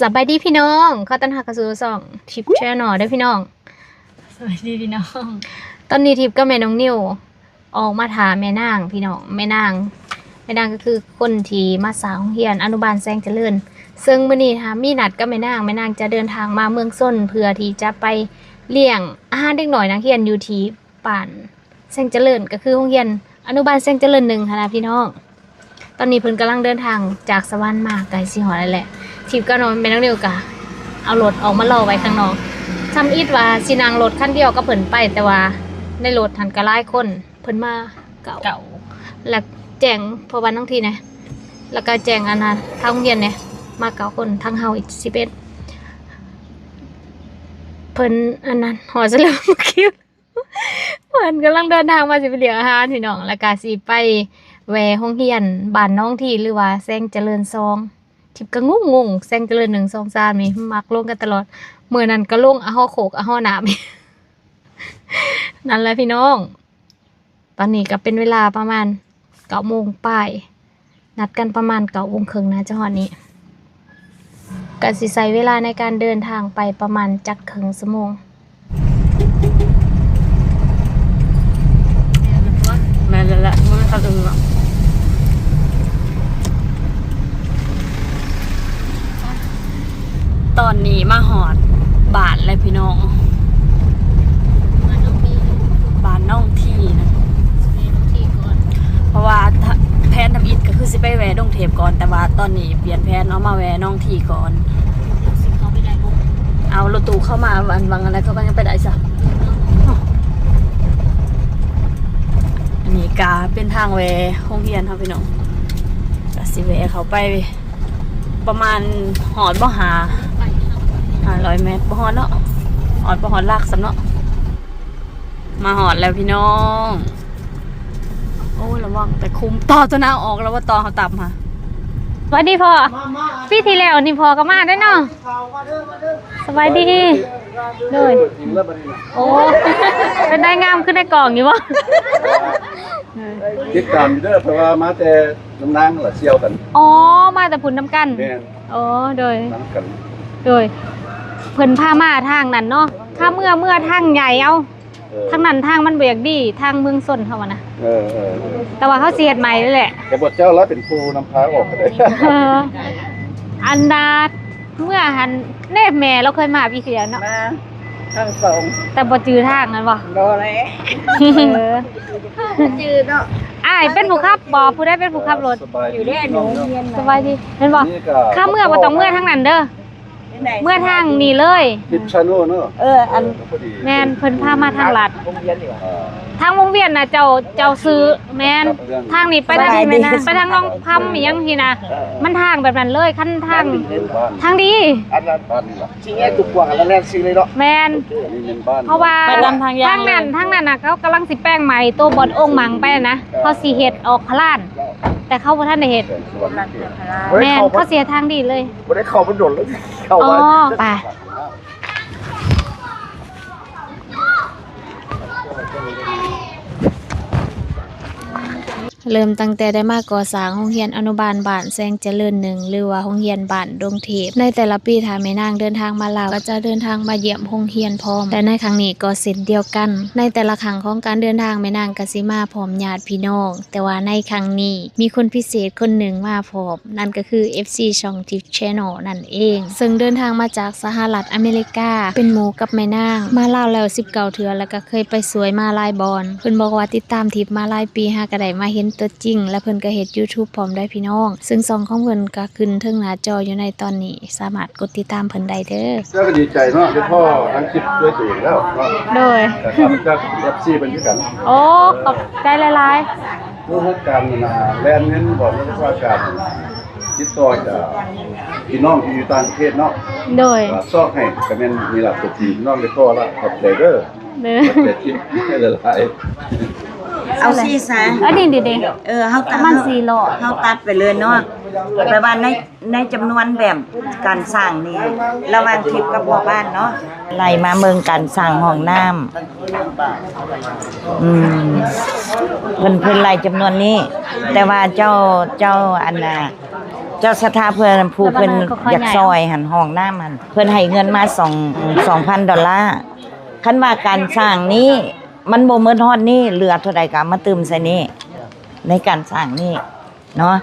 ສະບາຍດີພີ່ນ້ອງ ຂໍຕ້ອນຮັບເຂົ້າສູ່ຊ່ອງທິບແຊນແນວເດີພີ່ນ້ອງ. ສະບາຍດີພີ່ນ້ອງ ຕອນນີ້ທິບກັບແມ່ນ້ອງນິວອອກມາຖ້າແມ່ນາງພີ່ນ້ອງ. ແມ່ນາງ ແມ່ນາງກໍຄືຄົນທີ່ມາສ້າງໂຮງຮຽນອະນຸບານແສງຈະເລີນ ເຊິ່ງມື້ນີ້ຫາມີນັດກັບແມ່ນາງ ແມ່ນາງຈະເດີນທາງມາເມືອງຊົນ ເພື່ອທີ່ຈະໄປລ້ຽງອາຫານເດັກນ້ອຍນັກຮຽນຢູ່ທີ່ ບ້ານແສງຈະເລີນ ກໍຄືໂຮງຮຽນອະນຸບານແສງຈະເລີນໜຶ່ງຫັ້ນນະພີ່ນ້ອງ. ຕອນນີ້ເພິ່ນກຳລັງເດີນທາງຈາກສະຫວັນມາ ໃກ້ຊິຮອດແລ້ວແຫຼະ. ທິບກັບນ້ອງແມ່ນ້ອງນິວກໍເອົາລົດອອກມາລໍໄວ້ຂ້າງນອກ ທຳອິດວ່າຊິນັ່ງລົດຄັນດຽວກັບເພິ່ນໄປ ແຕ່ວ່າໃນລົດຫັ້ນກໍຫຼາຍຄົນ ເພິ່ນມາເກົ້າ ເກົ້າ ແລ້ວແຈ້ງພໍ່ບ້ານນ້ອງທີແດ່ ແລ້ວກໍແຈ້ງອັນນັ້ນທາງໂຮງຮຽນແດ່ ມາເກົ້າຄົນ ທາງເຮົາອີກສິບເອັດ ເພິ່ນອັນນັ້ນ ຮອດສະເຫຼີມຄິວ ເພິ່ນກຳລັງເດີນທາງມາຊິໄປລ້ຽງອາຫານພີ່ນ້ອງ ແລ້ວກະຊິໄປແວ່ໂຮງຮຽນບ້ານໜອງທີ ຫຼືວ່າແສງຈະເລີນສອງ. ທິບກໍງົງໆ ແສງຈະເລີນໜຶ່ງ ສອງ ສາມ ນີ້ມັກລົງກັນຕະຫຼອດ. ມື້ນັ້ນກໍລົງອະຫໍໂຄກອະຫໍນ້ຳ ນັ້ນແຫຼະພີ່ນ້ອງ. ຕອນນີ້ກໍເປັນເວລາປະມານ ເກົ້າໂມງປາຍ ນັດກັນປະມານເກົ້າໂມງເຄິ່ງ ໜ້າຈະຮອດນີ້ ກະຊິໃຊ້ເວລາໃນການເດີນທາງໄປປະມານຈັກເຄິ່ງຊົ່ວໂມງ. ແມ່ນແລ້ວແຫຼະ ບໍ່ມີຄັນອື່ນລະ. ຕອນນີ້ມາຮອດບ້ານແລ້ວພີ່ນ້ອງ ບ້ານໜອງທີນະ ເພາະວ່າແຜນທຳອິດກໍຄືຊິໄປແວ່ດົງເທບກ່ອນ ແຕ່ວ່າຕອນນີ້ປ່ຽນແຜນເອົາມາແວ່ໜອງທີກ່ອນ. ເອົາລົດຕູ້ເຂົ້າມາ ອັນຫວ່າງອັນໃດເຂົາກໍຍັງໄປໄດ້ຊະ. ອັນນີ້ກະເປັນທາງແວ່ໂຮງຮຽນເຮົາພີ່ນ້ອງ ກະຊິແວ່ເຂົ້າໄປ ປະມານ ຮອດບໍ່ ຫ້າ ຫ້າຮ້ອຍແມັດ ບໍ່ຮອດເນາະ ຮອດບໍ່ຮອດຫຼັກຊ້ຳເນາະ. ມາຮອດແລ້ວພີ່ນ້ອງ ໂອ້ຍ ລະວັງແຕ່ຄຸມ ຕໍ່ຕົວໜ້າອອກແລ້ວວ່າຕໍ່ເຮົາຕຳຫາ. ສະບາຍດີພໍ່ ມາ ມາ ປີທີ່ແລ້ວນີ້ພໍ່ກໍມາໄດ້ເນາະ. ສະບາຍດີ ໂດຍ ໂອ້ ເປັນໄດ້ງາມຄືໃນກ້ອງຢູ່ບໍ່? ຕິດຕາມຢູ່ເດີ ເພາະວ່າມາແຕ່ນຳນາງລະສ່ຽວກັນ. ອໍ ມາແຕ່ພຸ້ນນຳກັນ. ແມ່ນ. ອໍ ໂດຍ ນຳກັນ ໂດຍ ເພິ່ນພາມາທາງນັ້ນເນາະ ຄາເມືອ ເມືອທາງໃຫຍ່ເອົາ. ເອີ ທາງນັ້ນທາງມັນບໍ່ຢາກດີ ທາງເມືອງຊົນເຮົາຫັ້ນນະ. ເອີ ເອີ ເອີ ແຕ່ວ່າເຮົາຊິເຮັດໃໝ່ແຫຼະ ແຕ່ບໍ່ເຈົ້າລະເປັນຜູ້ນຳພາອອກກໍໄດ້. ເອີ ອັນດາ ເມືອຫັ້ນແນ່ ແມ່ລາວເຄີຍມາປີທີ່ແລ້ວເນາະ ມາທັງສອງ ແຕ່ບໍ່ຈື່ທາງນັ້ນບໍ່? ບໍ່ແຫຼະ ເອີ ຈື່ເນາະ. ອ້າຍເປັນຜູ້ຂັບບໍ່? ຜູ້ໃດເປັນຜູ້ຂັບລົດ? ຢູ່ເດ້ ໜູຮຽນ ສະບາຍດີ ແມ່ນບໍ່? ຄາເມືອບໍ່ຕ້ອງເມືອທາງນັ້ນເດີ ເມືອທາງນີ້ເລີຍ ທິດຊາໂນເນາະ. ເອີ ອັນ ແມ່ນ ເພິ່ນພາມາທາງລັດ ທາງວົງວຽນນະ ເຈົ້າ ເຈົ້າຊື້ ແມ່ນ ທາງນີ້ໄປທາງ ໄປທາງໜອງຄຳອີ່ຫຍັງຊີ້ນະ ມັນທາງແບບນັ້ນເລີຍ ຄັນທາງ ທາງດີ ອັນນັ້ນບ້ານນີ້ລະ ຊິແຍກຕົວກວາງ ອັນນັ້ນແລ່ນຊື່ເລີຍເນາະ. ແມ່ນ ເພາະວ່າທາງນັ້ນ ທາງນັ້ນນະ ເຂົາກຳລັງຊິແປງໃໝ່ ໂຕບ່ອນໂອ່ງມັງໄປນະ ເຂົາຊິເຮັດອອກພະລານ ແຕ່ເຂົາບໍ່ທັນໄດ້ເຮັດ. ແມ່ນ ເຂົາຊິເຮັດທາງດີເລີຍ ບໍ່ໄດ້ເຂົ້າມາດົນແລ້ວ ເຂົ້າມາ ອໍ ໄປ. ເລີ່ມຕັ້ງແຕ່ໄດ້ມາກໍ່ສ້າງໂຮງຮຽນອະນຸບານບ້ານແສງຈະເລີນໜຶ່ງ ຫຼືວ່າໂຮງຮຽນບ້ານດົງເທບ. ໃນແຕ່ລະປີ ຖ້າແມ່ນາງເດີນທາງມາລາວ ກໍຈະເດີນທາງມາຢ້ຽມໂຮງຮຽນພ້ອມ ແລະ ໃນຄັ້ງນີ້ກໍເຊັ່ນດຽວກັນ. ໃນແຕ່ລະຄັ້ງຂອງການເດີນທາງ ແມ່ນາງກໍຊິມາພ້ອມຍາດພີ່ນ້ອງ, ແຕ່ວ່າໃນຄັ້ງນີ້ມີຄົນພິເສດຄົນໜຶ່ງມາພ້ອມ. ນັ້ນກໍຄື ເອັຟຊີ ຊ່ອງທິບແຊນແນວນັ້ນເອງ ເຊິ່ງເດີນທາງມາຈາກສະຫະລັດອາເມລິກາ ເປັນໝູ່ກັບແມ່ນາງ ມາລາວແລ້ວສິບເກົ້າເທື່ອ ແລ້ວກໍເຄີຍໄປຊ່ວຍມາຫຼາຍບ່ອນ. ເພິ່ນບອກວ່າຕິດຕາມທິບມາຫຼາຍປີ ຫາກໍໄດ້ມາເຫັນຕົວຈິງ ແລະ ເພິ່ນກໍເຮັດຢູທູບພ້ອມໄດ້ພີ່ນ້ອງ ເຊິ່ງຊ່ອງຂອງເພິ່ນກໍຂຶ້ນເທິງໜ້າຈໍຢູ່ໃນຕອນນີ້ ສາມາດກົດຕິດຕາມເພິ່ນໄດ້ເດີ. ເຈົ້າກໍດີໃຈເນາະ ໄດ້ພໍ້ທາງຄລິບດ້ວຍຕົວເອງແລ້ວເນາະ. ໂດຍ ແລ້ວຂ້າພະເຈົ້າກໍເປັນ ເອັຟຊີ ເພິ່ນຄືກັນ. ໂອ້ ຂອບໃຈຫຼາຍໆ. ຮູ້ເລື່ອງການ ອັນນ່າ ແລ່ນເງິນບໍ່ ເລື່ອງວ່າການຕິດຕໍ່ຈາກພີ່ນ້ອງທີ່ຢູ່ຕ່າງປະເທດເນາະ. ໂດຍ ວ່າຊອກໃຫ້ກໍແມ່ນນີ້ລະ ຕົວຈິງ ນ້ອງໄດ້ພໍ້ລະ ຂອບໃຈເດີ. ເດີ ຂອບໃຈທີ່ຫຼາຍໆ. ເອົາຊີ້ຊະ ອັນນີ້ເດ ເອີ ເຮົາຕັດ ມັນສີ່ລ້ອ ເຮົາຕັດໄປເລີຍເນາະ ແປວ່າໃນ ໃນຈຳນວນແບບການສ້າງນີ້ ລະຫວ່າງທິບກັບພໍ່ບ້ານເນາະ ໄລ່ມາເບິ່ງການສ້າງຫ້ອງນ້ຳ ອືມ ເພິ່ນ ເພິ່ນໄລ່ຈຳນວນນີ້ ແຕ່ວ່າເຈົ້າ ເຈົ້າ ອັນນ່າ ເຈົ້າສັດທາເພິ່ນ ຜູ້ເພິ່ນຢາກຊ່ອຍຫັ້ນ ຫ້ອງນ້ຳຫັ້ນ ເພິ່ນໃຫ້ເງິນມາສອງ ສອງພັນດອນລາ. ຄັນວ່າການສ້າງນີ້ມັນບໍ່ໝົດຮອດນີ້ ເຫຼືອເທົ່າໃດກໍເອົາມາຕື່ມໃສ່ນີ້ ໃນການສ້າງນີ້ເນາະ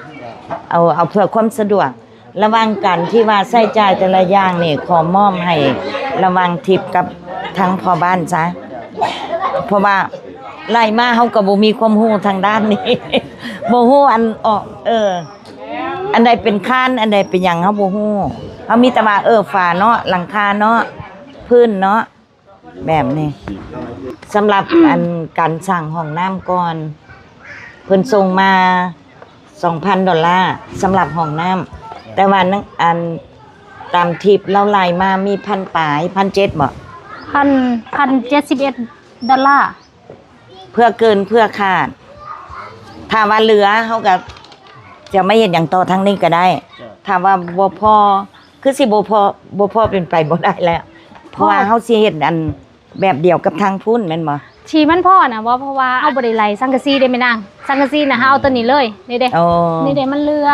ເອົາ ເອົາເພື່ອຄວາມສະດວກ. ລະຫວ່າງການທີ່ວ່າໃຊ້ຈ່າຍແຕ່ລະຢ່າງນີ້ ຂໍມອບໃຫ້ລະຫວ່າງທິບກັບທາງພໍ່ບ້ານຊະ ເພາະວ່າໄລ່ມາເຮົາກໍບໍ່ມີຄວາມຮູ້ທາງດ້ານນີ້ ບໍ່ຮູ້ອັນອອກ ເອີ ອັນໃດເປັນຄານ ອັນໃດເປັນຫຍັງເຮົາບໍ່ຮູ້ ເຮົາມີແຕ່ວ່າ ເອີ ຝາເນາະ ຫຼັງຄາເນາະ ພື້ນເນາະ ແບບນີ້. ສຳລັບອັນການສ້າງຫ້ອງນ້ຳກ່ອນ ເພິ່ນສົ່ງມາສອງພັນດອນລາ ສຳລັບຫ້ອງນ້ຳ ແຕ່ວ່າອັນຕາມທິບລາວໄລ່ມາມີພັນປາຍ ພັນເຈັດບໍ່? ພັນ ພັນເຈັດສິບເອັດດອນລາ. ເພື່ອເກີນເພື່ອຂາດ ຖ້າວ່າເຫຼືອເຮົາກໍຈະມາເຮັດຫຍັງຕໍ່ທາງນີ້ກໍໄດ້ ຖ້າວ່າບໍ່ພໍ ຄືຊິບໍ່ພໍ ບໍ່ພໍເປັນໄປບໍ່ໄດ້ແລ້ວ ເພາະວ່າເຮົາຊິເຮັດອັນແບບດຽວກັບທາງພຸ້ນແມ່ນບໍ່? ທີ່ມັນພໍນະບໍ່ ເພາະວ່າເຮົາບໍ່ໄດ້ໄລ່ສັງກະສີເດ້ແມ່ນາງ ສັງກະສີນະເຮົາເອົາຕົວນີ້ເລີຍ ນີ້ເດ້ ນີ້ເດ້ ມັນເຫຼືອ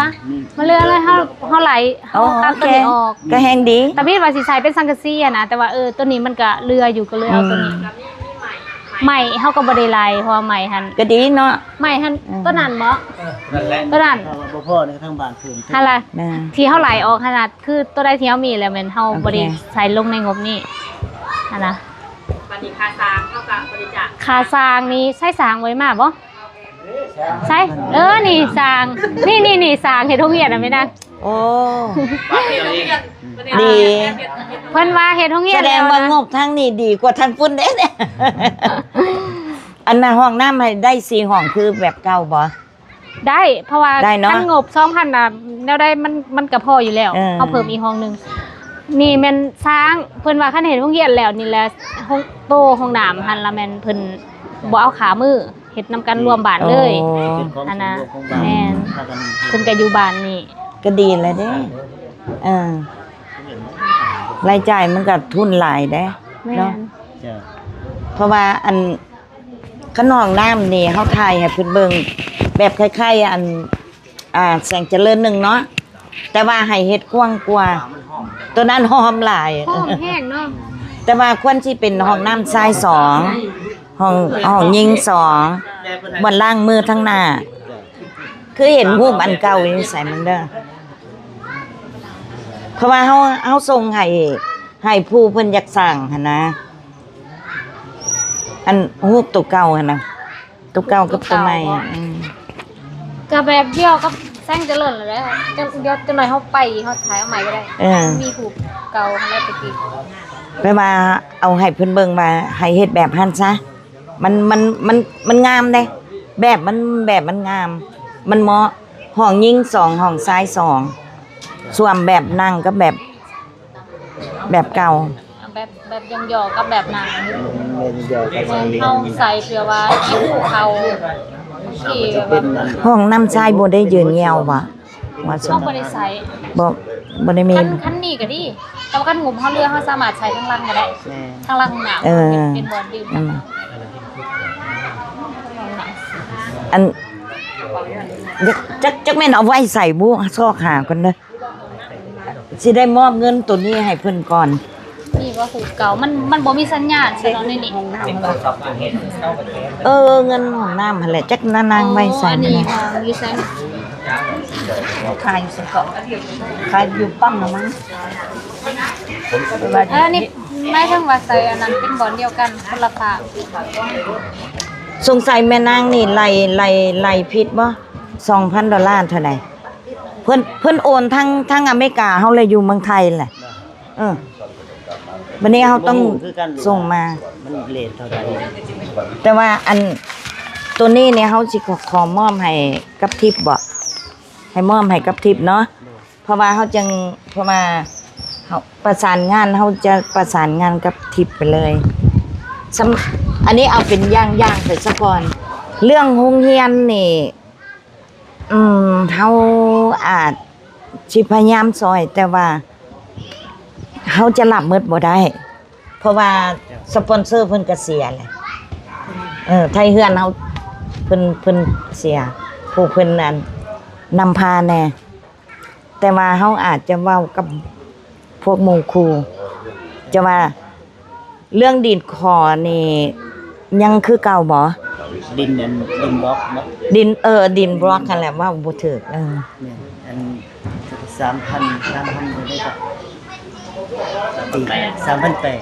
ມັນເຫຼືອເລີຍ ເຮົາ ເຮົາໄລ່ ເຮົາຕັດຕົວນີ້ອອກ ກໍແຮງດີ. ຕາມີດວ່າຊິໃສ່ເປັນສັງກະສີຫັ້ນນະ ແຕ່ວ່າ ເອີ ຕົວນີ້ມັນກໍເຫຼືອຢູ່ ກໍເລີຍເອົາຕົວນີ້. ໄມ້ເຮົາກໍບໍ່ໄດ້ໄລ່ ເພາະວ່າໄມ້ຫັ້ນ ກໍດີເນາະ ໄມ້ຫັ້ນ ເອີ ຕົວນັ້ນເບາະ ເອີ ຕົວນັ້ນ ຖ້າວ່າບໍ່ພໍນີ້ທາງບ້ານເພີ່ມ ຫັ້ນລະ ທີ່ເຮົາໄລ່ອອກຫັ້ນນະ ຄືຕົວໃດທີ່ເຮົາມີແລ້ວແມ່ນເຮົາບໍ່ໄດ້ໃສ່ລົງໃນງົບນີ້ຫັ້ນນະ. ບັດນີ້ຄ່າສ້າງເຮົາກໍບໍລິຈາກ ຄ່າສ້າງນີ້ໃຊ້ສ້າງບໍ່ມາບໍ່? ໃຊ້ ເອີ ນີ້ສ້າງ ນີ້ໆໆ ສ້າງເຮັດໂຮງຮຽນນະແມ່ນາງ. ໂອ້ ດີ ເພິ່ນວ່າເຮັດໂຮງຮຽນ ສະແດງວ່າງົບທາງນີ້ດີກວ່າທາງພຸ້ນເດ້. ອັນນ່າ ຫ້ອງນ້ຳໃຫ້ໄດ້ສີ່ຫ້ອງຄືແບບເກົ່າບໍ່? ໄດ້ ເພາະວ່າໄດ້ເນາະ ຄັນງົບສອງພັນນະ ແນວໃດມັນ ມັນກໍພໍຢູ່ແລ້ວ ເອີ ເຮົາເພີ່ມອີກຫ້ອງໜຶ່ງ. ນີ້ແມ່ນສ້າງ ເພິ່ນວ່າຄັນເຮັດໂຮງຮຽນແລ້ວນີ້ແຫຼະ ໂຮງ ໂຕຫ້ອງນ້ຳຫັ້ນລະແມ່ນເພິ່ນບໍ່ເອົາຂາມື ເຮັດນຳກັນລວມບ້ານເລີຍ ໂອ້ ຫັ້ນນະ ແມ່ນ ເພິ່ນກໍຢູ່ບ້ານນີ້ ກໍດີແລ້ວເດ້ ເອີ ລາຍຈ່າຍມັນກໍທຸນຫຼາຍເດ້ ແມ່ນ ເນາະ ເພາະວ່າອັນ ຄັນຫ້ອງນ້ຳນີ້ເຮົາຖ່າຍໃຫ້ເພິ່ນເບິ່ງ ແບບຄ້າຍໆ ອັນ ອ່າ ແສງຈະເລີນໜຶ່ງເນາະ ແຕ່ວ່າໃຫ້ເຮັດກວ້າງກວ່າ ໂຕນັ້ນຫອມຫຼາຍ ຫອມແຮງເນາະ ແຕ່ວ່າຄວນຊິເປັນຫ້ອງນ້ຳຊາຍສອງ ຫ້ອງ ຫ້ອງຍິງສອງ ບ່ອນລ້າງມືທາງໜ້າ ຄືເຫັນຮູບອັນເກົ່າຢູ່ໃສມັນເດີ ເພາະວ່າເຮົາ ເຮົາສົ່ງໃຫ້ ໃຫ້ຜູ້ເພິ່ນຢາກສ້າງຫັ້ນນະ ອັນຮູບໂຕເກົ່າຫັ້ນນະ ໂຕເກົ່າກັບໂຕໃໝ່ ເກົ່າບໍ່ ອືມ ກໍແບບດຽວກັບແສງຈະເລີນແຫຼະ ຈັກ ດຽວຈັກໜ້ອຍເຮົາໄປ ເຮົາຖ່າຍເອົາໃໝ່ກໍໄດ້ ເອີ ມີຮູບເກົ່າຫັ້ນແຫຼະແຕ່ກີ້ ແປວ່າເອົາໃຫ້ເພິ່ນເບິ່ງວ່າໃຫ້ເຮັດແບບຫັ້ນຊະ ມັນ ມັນ ມັນ ມັນງາມເດ້ ແບບມັນ ແບບມັນງາມ ມັນເໝາະ ຫ້ອງຍິງສອງ ຫ້ອງຊາຍສອງ ສ່ວນແບບນັ່ງກັບແບບ ແບບເກົ່າ ແບບ ແບບຫຍໍ້ໆກັບແບບນັ່ງ ແມ່ນຫຍໍ້ກັບນັ່ງ ແມ່ນເຮົາໃສ່ເພື່ອວ່າກິນເຂົ້າ ຫ້ອງນ້ຳຊາຍບໍ່ໄດ້ຢືນຍ່ຽວບໍ່? ວ່າຊັ້ນ ເຮົາບໍ່ໄດ້ໃສ່ ບໍ່ ບໍ່ໄດ້ມີ ຄັນ ຄັນມີກໍດີ ແຕ່ວ່າຄັນງົບເຮົາເຫຼືອ ເຮົາສາມາດໃສ່ທາງຫຼັງກໍໄດ້ ແມ່ນ ທາງຫຼັງນ້ຳ ເອີ ເປັນ ເປັນບ່ອນດື່ມ ອືມ ອັນ ຈັກ ຈັກ ຈັກແມ່ນເອົາໄວ້ໃສບຸ ຊອກຫາກ່ອນເດີ. ຊິໄດ້ມອບເງິນໂຕນີ້ໃຫ້ເພິ່ນກ່ອນ. ນີ້ວ່າຮູບເກົ່າ ມັນ ມັນບໍ່ມີສັນຍານຊະເນາະໃນນີ້. ເອີ ເງິນຫ້ອງນ້ຳຫັ້ນແຫຼະ ຈັກນາງໄວ້ໃສ. ອໍ ອັນນີ້ຫ້ອງຢູ່ໃສ? ຂາຍຢູ່ໃສເກາະ? ຂາຍຢູ່ປ້ຳນະມັງ. ເອີ ນີ້ໝາຍເຖິງວ່າໃສ່ອັນນັ້ນເປັນບ່ອນດຽວກັນ ຄົນລະພາກ. ສົງໄສແມ່ນາງນີ້ໄລ່ ໄລ່ ໄລ່ຜິດບໍ່? ສອງພັນດອນລາເທົ່າໃດ? ເພິ່ນ ເພິ່ນໂອນທັງ ທັງອາເມລິກາເຮົາ ແລະຢູ່ເມືອງໄທແຫຼະ. ເອີ ບັດນີ້ເຮົາຕ້ອງ ບໍ່ຮູ້ຄືກັນ ສົ່ງມາ ມັນເຣດເທົ່າໃດ. ແຕ່ວ່າອັນໂຕນີ້ນີ້ເຮົາຊິຂໍ ຂໍມອບໃຫ້ກັບທິບບໍ? ໃຫ້ມອບໃຫ້ກັບທິບເນາະ ເພາະວ່າເຮົາຈັ່ງ ເພາະວ່າເຮົາປະສານງານ ເຮົາຈະປະສານງານກັບທິບໄປເລີຍ. ສຳ ອັນນີ້ເອົາເປັນຢ່າງໆໄປສາກ່ອນ. ເລື່ອງໂຮງຮຽນນີ້ ອືມ ເຮົາອາດຊິພະຍາຍາມຊ່ອຍ ແຕ່ວ່າເຮົາຈະຮັບໝົດບໍ່ໄດ້ ເພາະວ່າສະປອນເຊີເພິ່ນກະເສຍແຫຼະ. ເອີ ໄທເຮືອນເຮົາ ເພິ່ນ ເພິ່ນເສຍ ຜູ້ເພິ່ນ ອັນ ນຳພາແດ່. ແຕ່ວ່າເຮົາອາດຈະເວົ້າກັບພວກໝູ່ຄູ່ ຈະວ່າເລື່ອງດິນຂໍນີ້ຍັງຄືເກົ່າບໍ່? ດິນອັນ ດິນບລັອກເນາະ ດິນ ເອີ ດິນບລັອກຫັ້ນແຫຼະ ເວົ້າບໍ່ຖືກ ເອີ ແມ່ນ ອັນ ສາມພັນ ສາມພັນເທົ່າໃດກໍ ສາມພັນແປດ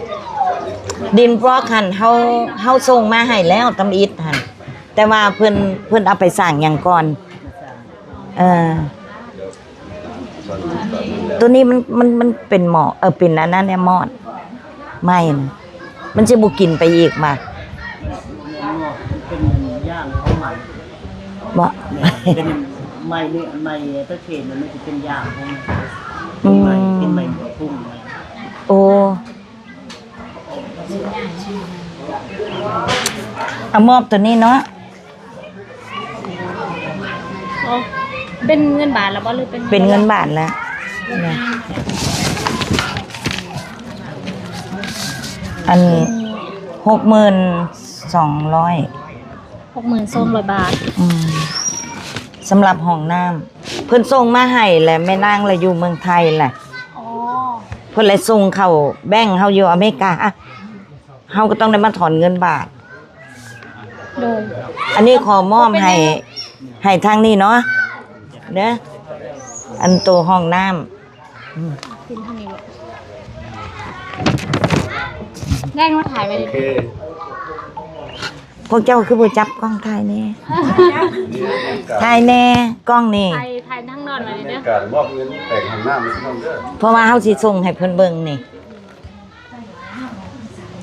ດິນບລັອກຫັ້ນ ເຮົາ ເຮົາສົ່ງມາໃຫ້ແລ້ວ ທຳອິດຫັ້ນ ແຕ່ວ່າເພິ່ນ ເພິ່ນເອົາໄປສ້າງຫຍັງກ່ອນ ເອີ ໂຕນີ້ມັນ ມັນ ມັນເປັນໝໍ້ ເອີ ເປັນອັນນັ້ນແນ່ ມອດ ໄມ້ນະ ມັນຊິບໍ່ກິນໄປອີກມາ ເປັນຢ່າງຂອງມັນ ບໍ່ ເປັນໄມ້ນີ້ ໄມ້ຕະເຄນ ມັນຊິເປັນຢ່າງຂອງມັນ ອືມ ເປັນໄມ້ ເປັນໄມ້ພຸ້ງ ໂອ້ ເອົາມອບໂຕນີ້ເນາະ. ອໍ ເປັນເງິນບາດລະບໍ່ ຫຼືເປັນ ເປັນເງິນບາດລະ ອັນ ຫົກໝື່ນສອງຮ້ອຍ ຫົກໝື່ນສອງຮ້ອຍບາດ ອືມ ສຳລັບຫ້ອງນ້ຳ ເພິ່ນສົ່ງມາໃຫ້ແຫຼະ ແມ່ນາງລະຢູ່ເມືອງໄທແຫຼະ ອໍ ເພິ່ນລະສົ່ງເຂົ້າແບັງເຮົາຢູ່ອາເມລິກາ ເຮົາກໍຕ້ອງໄດ້ມາຖອນເງິນບາດ ໂດຍ ອັນນີ້ຂໍມອບໃຫ້ ບໍ່ເປັນຫຍັງ ໃຫ້ທາງນີ້ເນາະ ເດີ ອັນໂຕຫ້ອງນ້ຳ ອືມ ກິນທາງນີ້ບໍ່ ແລກມາຖ່າຍໄວ້ ໂອເຄ ພວກເຈົ້າຄືບໍ່ຈັບກ້ອງ ຖ່າຍແດ່ ຖ່າຍແດ່ກ້ອງນີ້ ຖ່າຍ ຖ່າຍທາງນອນໄວ້ເດີ ການມອບເງິນແປງຫ້ອງນ້ຳ ເພາະວ່າເຮົາຊິສົ່ງໃຫ້ເພິ່ນເບິ່ງນີ້.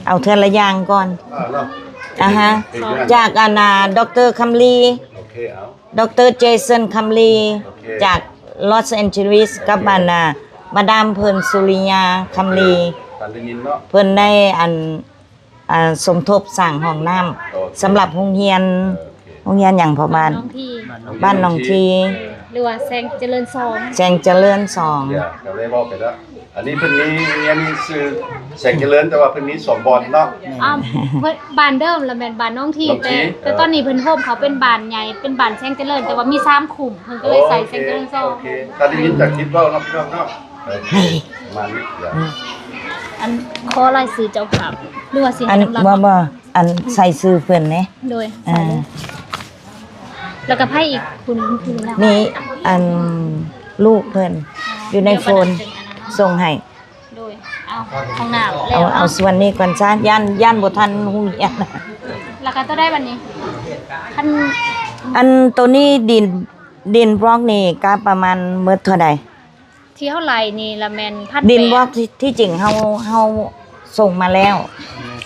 ເອົາເທື່ອລະຢ່າງກ່ອນ ອ່າເນາະ ອ່າຮະ ເປັນເລື່ອງ ຈາກອັນນ່າ ດອກເຕີ ຄຳລີ ໂອເຄ ເອົາ ດອກເຕີ ເຈສັນ ຄຳລີ ໂອເຄ ຈາກລອສແອນເຈລິສ ກັບອັນນ່າ ມາດາມເພິ່ນ ສຸລິຍາ ຄຳລີ ເພິ່ນໄດ້ອັນ ອ່າ ສົມທົບສ້າງຫ້ອງນ້ຳ ໂອເຄ ສຳລັບໂຮງຮຽນ ໂອເຄ ໂຮງຮຽນຫຍັງພໍ່ບ້ານ ບ້ານໜອງທີ ບ້ານໜອງທີ ເອີ ຫຼືວ່າແສງຈະເລີນສອງ ແສງຈະເລີນສອງ ກະໄດ້ເວົ້າໄປແລ້ວ ອັນນີ້ເພິ່ນມີ ມີອັນນີ້ຊື່ແສງຈະເລີນ ແຕ່ວ່າເພິ່ນມີສອງບ່ອນເນາະ ອ່າ ເພິ່ນ ບ້ານເດີມລະແມ່ນບ້ານໜອງທີ ໜອງທີ ແຕ່ ເອີ ແຕ່ຕອນນີ້ເພິ່ນໂຮມເຂົ້າເປັນບ້ານໃຫຍ່ ເປັນບ້ານແສງຈະເລີນ ແຕ່ວ່າມີສາມຄຸ້ມ ເພິ່ນກໍເລີຍໃສ່ແສງຈະເລີນສອງ ໂອເຄ ໂອເຄ ຖ້າໄດ້ຍິນຈາກຄລິບເວົ້າເນາະ ພີ່ນ້ອງເນາະ ເອີ ປະມານນີ້ ອືມ ອັນ ຂໍລາຍຊື່ເຈົ້າພາບ ຫຼືວ່າຊິໃຫ້ ອັນ ນຳລັບ ບໍ່ ບໍ່ ອັນໃສ່ຊື່ເພິ່ນເດ້ ໂດຍ ອ່າ ໃສ່ເລີຍ ແລ້ວກໍໃຜອີກ ຄຸນ ຄຸນນະ ນີ້ ອັນ ລູກເພິ່ນ ອ່າ ຢູ່ໃນໂຟນ ດຽວບັດນັ້ນຈຶ່ງອັນນັ້ນເນາະ ສົ່ງໃຫ້ ໂດຍ ເອົາ ຫ້ອງນ້ຳແລ້ວ ເອົາ ເອົາສ່ວນນີ້ກ່ອນຊະ ຢ້ານ ຢ້ານບໍ່ທັນໂຮງຮຽນ ແລ້ວກໍໂຕໃດບັດນີ້ ຄັນ ອັນໂຕນີ້ດິນ ດິນບລັອກນີ້ກະປະມານໝົດເທົ່າໃດ? ທີ່ເຮົາໄລ່ນີ້ລະແມ່ນພັນແປດ ດິນບລັອກທີ່ ທີ່ຈິງເຮົາ ເຮົາສົ່ງມາແລ້ວ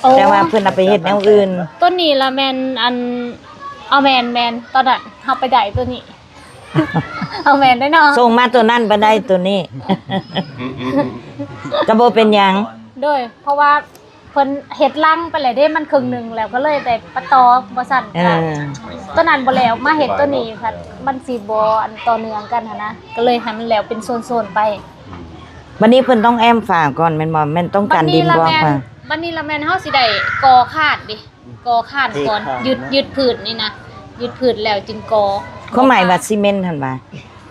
ໂອ້ ແຕ່ວ່າເພິ່ນເອົາໄປເຮັດແນວອື່ນ ໂຕນີ້ລະແມ່ນອັນ ເອົາແມ່ນ ແມ່ນ ຕອນນັ້ນເຮົາໄປໄດ້ໂຕນີ້ ເອົາແມ່ນໄດ້ເນາະ ສົ່ງມາໂຕນັ້ນບໍ່ໄດ້ໂຕນີ້ ກໍບໍ່ເປັນຫຍັງ ໂດຍ ເພາະວ່າ ເພິ່ນເຮັດຫຼັງໄປແລ້ວເດ້ ມັນເຄິ່ງໜຶ່ງແລ້ວ ກໍເລີຍໄດ້ປະຕໍ່ ບໍ່ຊັ້ນ ເອີ ກໍ ຕອນນັ້ນບໍ່ແລ້ວ ມາເຮັດໂຕນີ້ພັດ ມັນຊິບໍ່ອັນຕໍ່ເນື່ອງກັນຫັ້ນນະ ກໍເລີຍໃຫ້ມັນແລ້ວເປັນໂຊນໆໄປ ບັດນີ້ເພິ່ນຕ້ອງແອ້ມຝາກ່ອນແມ່ນບໍ່? ແມ່ນຕ້ອງການດິນບລັອກ ບັດນີ້ລະແມ່ນ ມາ ບັດນີ້ລະແມ່ນເຮົາຊິໄດ້ກໍ່ຄານເດ້ ກໍ່ຄານກ່ອນ ເທຄານ ຍຶດ ເນາະ ຍຶດພື້ນນີ້ນະ ຍຶດພື້ນແລ້ວຈຶ່ງກໍ່ ຄວາມໝາຍວ່າຊີເມັນຫັ້ນຫວາ?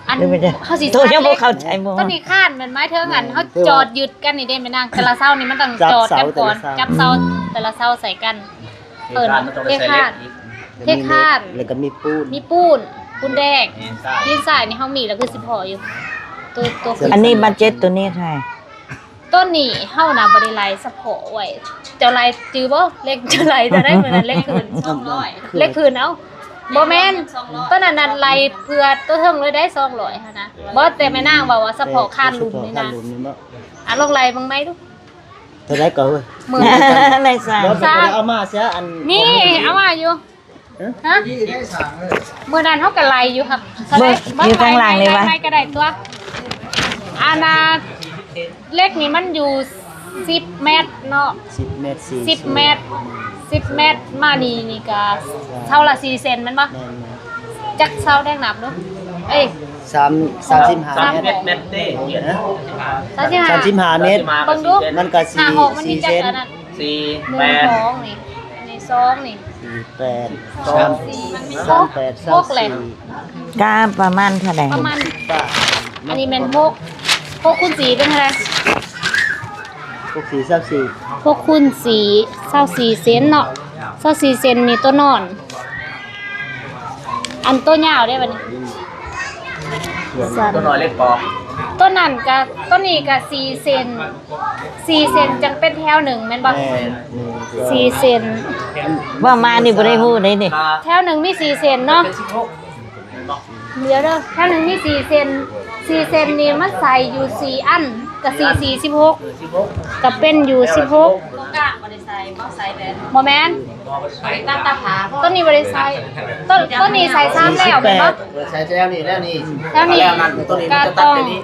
ອັນ ຫຼືວ່າ ເຮົາຊິ ໂຕຍັງບໍ່ເຂົ້າໃຈໝໍ ໂຕນີ້ຄານແມ່ນໝາຍເຖິງອັນ ແມ່ນ ເຮົາຈອດຍຶດກັນນີ້ເດ້ແມ່ນນາງ ແຕ່ລະເສົານີ້ມັນຕ້ອງຈອດກັນກ່ອນ ຈັບເສົາ ອືມ ແຕ່ລະເສົາໃສ່ກັນ ເອີ ເທຄານ ເທຄານ ແລ້ວກໍມີປູນ ມີປູນ ປູນແດງ ຫີນຊາຍ ຫີນຊາຍນີ້ເຮົາມີແລ້ວຄືຊິພໍຢູ່ ໂຕ ໂຕ ອັນນີ້ບັດເຈັດໂຕນີ້ເທົ່າໃດ? ໂຕນີ້ເຮົານະບໍ່ໄດ້ໄລ່ສະເພາະໄວ້ ເຈົ້າໄລ່ຈື່ບໍ່? ເລກ ເຈົ້າໄລ່ເທົ່າໃດມື້ນັ້ນ? ເລກຄືນສອງຮ້ອຍ ເລກຄືນເອົາ ບໍ່ແມ່ນ ໂຕນັ້ນນະໄລ່ເພື່ອໂຕເທິງເລີຍໄດ໋ ສອງຮ້ອຍຫັ້ນນະ ບໍ່ ແຕ່ແມ່ນາງເວົ້າວ່າສະເພາະຄານລຸ່ມນີ້ນະ ເພາະຄານລຸ່ມນີ້ເນາະ ອ່ະ ລອງໄລ່ເບິ່ງໃໝ່ດູ ເທົ່າໃດກໍເວີຍ ມື້ນັ້ນ ໄດ້ຊະ ບໍ່ ບໍ່ໄດ້ເອົາມາເສຍ ອັນ ນີ້ ເອົາມາຢູ່ ຮະ? ມື້ນັ້ນເຮົາກໍໄລ່ຢູ່ຫັ້ນ ເບິ່ງ ຢູ່ທາງຫຼັງນີ້ວະ ໄລ່ກໍໄດ້ຕົວະ ອັນນ່າ ເຫຼັກນີ້ມັນຢູ່ສິບແມັດເນາະ ສິບແມັດ ສິບແມັດ ສິບແມັດ ມານີ້ນີ້ກໍເສົາລະສີ່ເຊັນແມ່ນບໍ່? ແມ່ນໆ ຈັກເສົາແດງນັບດູ ເອີຍ ສາມ ສາມສິບຫ້າແມັດ ສາມສິບເອັດແມັດເດ້ ຮະ? ສາມສິບຫ້າ ສາມສິບຫ້າແມັດ ເບິ່ງດູ ມັນກໍສີ່ ຫ້າຫົກມັນມີຈັກ ສີ່ເຊັນ ອັນນັ້ນ ສີ່ ໜຶ່ງ ແປດ ສອງນີ້ ນີ້ສອງນີ້ ສີ່ແປດ ສາມ ສາມແປດ ຫົກແຫຼະ ສາມສີ່ ກະປະມານເທົ່າໃດ? ປະມານ ສິບປາຍ ອັນນີ້ແມ່ນຫົກ ຫົກຄູນສີ່ເປັນເທົ່າໃດ? ຫົກສີ່ຊາວສີ່ ຫົກຄູນສີ່ ຊາວສີ່ເຊັນເນາະ ຊາວສີ່ເຊັນນີ້ຕົວນອນ ອັນຕົວຍາວເດ້ບັດນີ້ ຕົວນ້ອຍເລັກປອກ ຕົວນັ້ນກະ ຕົວນີ້ກະສີ່ເຊັນ ສີ່ເຊັນຈັ່ງເປັນແຖວໜຶ່ງແມ່ນບໍ່? ແມ່ນ ໜຶ່ງ ສອງ ສີ່ເຊັນ ເວົ້າມານີ້ບໍ່ໄດ້ຮູ້ເດ້ນີ້ ແຖວໜຶ່ງມີສີ່ເຊັນເນາະ ເປັນສິບຫົກ ດຽວເດີ ແຖວໜຶ່ງມີສີ່ເຊັນ ສີ່ເຊັນນີ້ມັນໃສ່ຢູ່ສີ່ອັນ ກະສີ່ສີ່ສິບຫົກ ເອີ ສິບຫົກ ກະເປັນຢູ່ສິບຫົກ ຕົວກາງບໍ່ໄດ້ໃສ່ ບໍ່ໃສ່ແລ້ວ ບໍ່ແມ່ນ ໃສ່ຕາຕາຜາ ຕົວນີ້ບໍ່ໄດ້ໃສ່ ຕົວ ຕົວນີ້ໃສ່ສາມແລ້ວແມ່ນບໍ່? ເອີ ໃສ່ແລ້ວນີ້ ແລ້ວນີ້ ແລ້ວນີ້ ແລ້ວນັ້ນ ຕົວນີ້ມັນຈະຕັດໄປນີ້